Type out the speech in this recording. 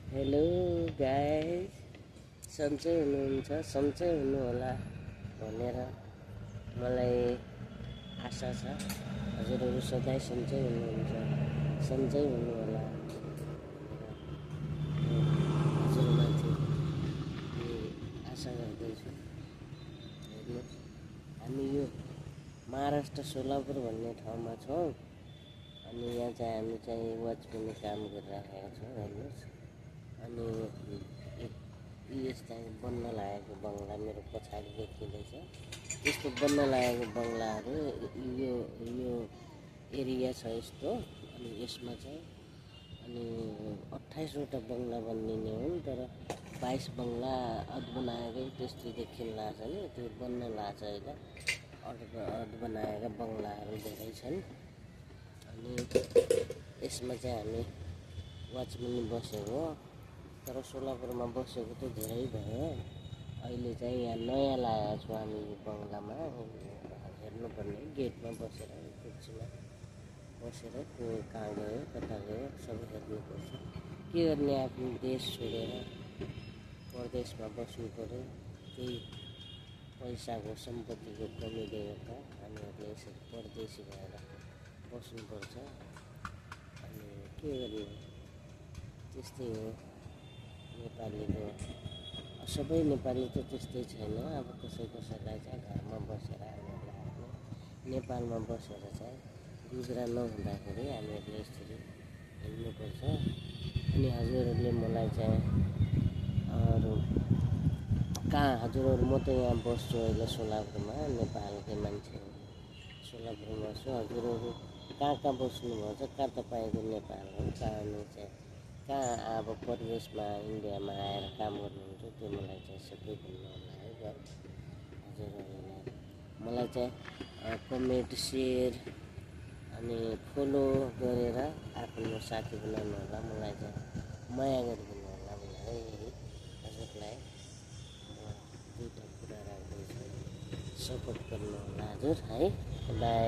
Hello guys, सन्चै हुनुहुन्छ, सन्चै हुनुहोला भनेर मलाई आशा छ। हजुरहरू सधैँ सन्चै हुनुहुन्छ, सन्चै हुनुहोला हजुरमाथि आशा गर्दैछु। हेर्नु, हामी यो महाराष्ट्र सोलापुर भन्ने ठाउँमा छौँ। अनि यहाँ चाहिँ हामी चाहिँ वाचम्यान काम गरिराखेका छौँ। हेर्नुहोस्, अनि यस्ता बन्न लागेको बङ्गला मेरो पछाडि देखिँदैछ। यस्तो बन्न लागेको बङ्गलाहरू यो यो एरिया छ यस्तो। अनि यसमा चाहिँ अनि 28वटा बङ्गला बनिने हुन्, तर 22 बङ्गला अध बनाएकै त्यस्तो देखिन लाग्छ नि, त्यो बन्न लाग्छ अहिले। अध बनाएका बङ्गलाहरू धेरै छन्। अनि यसमा चाहिँ हामी वाचम्यान बसेको, तर सोलापुरमा बसेको त धेरै भयो। अहिले चाहिँ यहाँ नयाँ लागेको छु हामी यो बङ्गलामा। हेर्नुपर्ने गेटमा बसेर, कुर्सीमा बसेर को कहाँ गयो कता गयो सबै हेर्नुपर्छ। के गर्ने, आफ्नो देश छोडेर परदेशमा बस्नु पऱ्यो। केही पैसाको सम्पत्तिको कमीले गर्दा हामीहरूले यसरी परदेशी भएर बस्नुपर्छ। अनि के गर्ने, त्यस्तै हो नेपालीको। सबै नेपाली त त्यस्तै छैन। अब कसैलाई चाहिँ घरमा बसेर हामीहरूले आफ्नो नेपालमा बसेर चाहिँ गुजरा नहुँदाखेरि हामीहरूले यसरी हिँड्नुपर्छ। अनि हजुरहरूले मलाई चाहिँ अरू कहाँ, हजुरहरू म त यहाँ बस्छु अहिले सोलापुरमा, नेपालकै मान्छे हो, सोलापुरमा बस्छु। हजुरहरू कहाँ कहाँ बस्नुभएको छ, कहाँ तपाईँको नेपाल हो, कहाँ चाहिँ कहाँ अब परदेशमा इन्डियामा आएर काम गर्नुहुन्छ, त्यो मलाई चाहिँ सबै भन्नु होला है गाइस। हजुरहरूलाई मलाई चाहिँ कमेन्ट, सेयर अनि फलो गरेर आफ्नो साथी बनाउनु होला। मलाई चाहिँ माया गरिदिनु होला भनेर यही हजुरलाई म दुईवटा कुरा राख्दैछु। सपोर्ट गर्नु होला हजुर है। बाई।